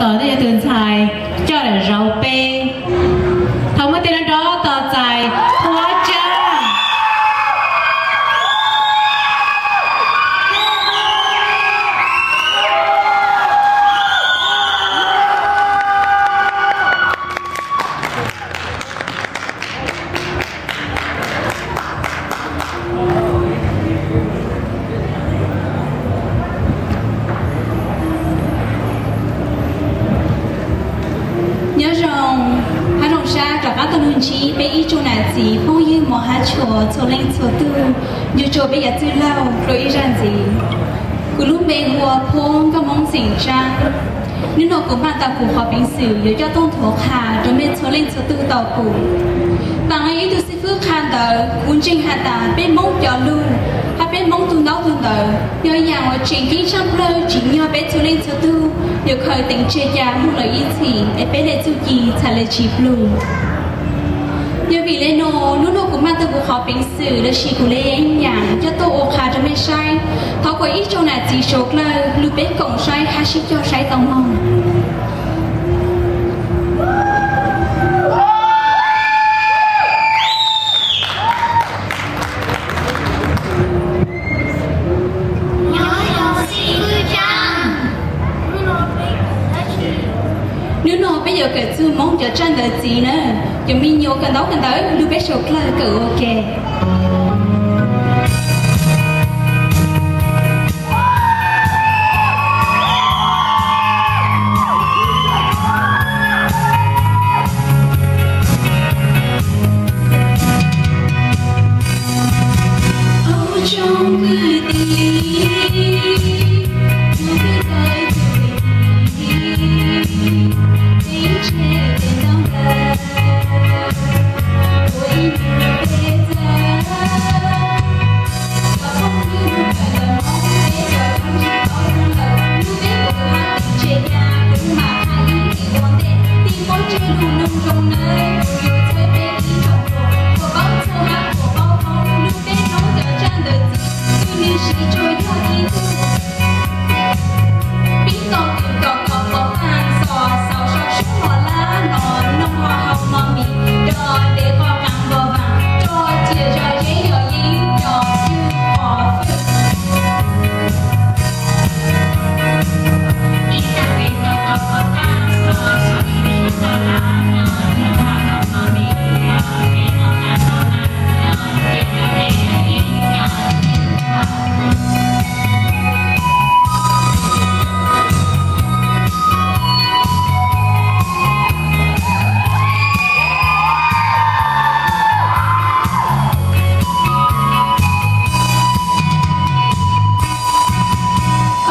Tos nej cov tus ntxhais coj daim zauv peb. Thov muab tej nrov nrov tos ntxhais Huab Tsab. Nyob zoo, hab zoo sab rov qab tau lug ntsib peb ib tsoom nam txiv phooj ywg mos hab tshua txhua leej txhua tug, ncu tsua peb yav txwj laug dlua ib zag ntxiv. Kuv lub npe hu ua Phuab Nkauj Moob Xeem Tsaab. Hnub no kuv npaj tau kuv qhov peev xwm yuav coj tuaj nthuav qha rua mej txhua leej txhua tug tau pum. Taam le ib tug xib fwb qha ntawd, kuv ntseeg has tas peb Moob cov lug hab peb Moob tug ntaub tug ntawv yog yaam uas tseem ceeb tshaaj plawg tsim nyog peb txhua leej txhua tug yuav khaws teev tseg ca moog lawm ib txhis es peb le txuj ci txhaj le tsis plug. Yog vim le nuav, hnub no kuv npaj tau kuv qhov peev xwm lossis kuv le yaam coj tuaj ua qha rua mej saib. Thov kuas ib tsoom nam txiv suav dlawg lug peb koom saib hab sib cog saib tau moog. Hnub no peb yuav kawm txug Moob cov tsaj ntawv txiv na. Cov me nyuam kawm ntaub kawm ntawv, lug peb suav dlawg kawm ua ke. Pib tau twm kom kom pov paj xos xauv sau sub mos lab no, noog ho hau mos mis, rog dev qos qas npog vaas, rog ciam zog zeb yog yeeb, cov cwj pov fwj.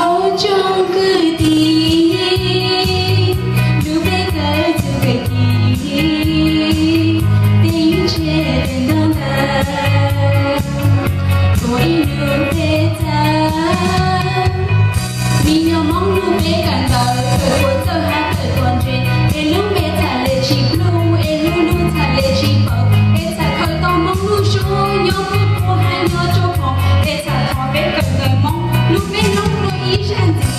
Ua tsoom kwv tij, lub peb kawm txuj kawm ci, teeb tse tes ntaub ntawv, tuav ib lub npe txawv. Me nyuam Moob lub npe kawm ntawv kawm tuav txawj hab kawm tuav ntse, es lub npe txhaj le tsis plug, es lub lub txhaj le tsis pawv, es txhaj khaws tau Moob lub suab nyob puag puag hab nyob tsuab poog, es txhaj thov peb kawm ntawv Moob lub peb noob dlua ib zag ntxiv.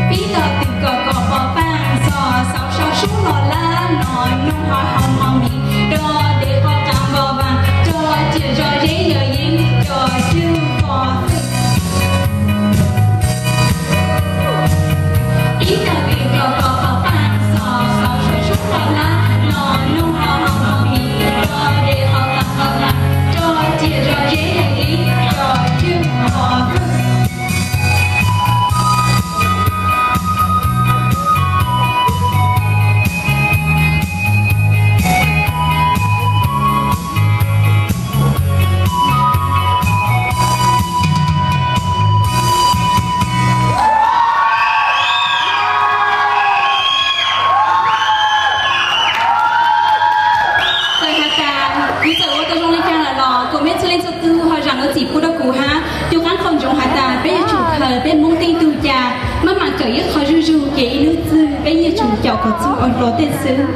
Pib tau twm kom kom pov paj xos xauv sau sub mos lab no, noog ho hau mos mis, rog dev qos qas npog vaas, rog ciam zog zeb yog yeeb, cov cwj pov fwj. Pib tau twm kom kom pov paj xos xauv sau sub mos lab no, noog ho hau mos mis, rog dev qos qas npog vaas, rog ciam zog zeb yog yeeb, cov cwj pov fwj. Txawm has tas kuv txawm ua tau zoo le caag lawm los kuv mej txhua leej txhua tug ho zaam lub txim pub rau kuv hab. Cuag qaab qhov ntsoov has tas peb yuav tsum khaws peb Moob tej tug ca, maj mam kawm ib qho zuj zug, ces ib nub txwg peb yuav tsum caum kom txug ua dlua tej xwb.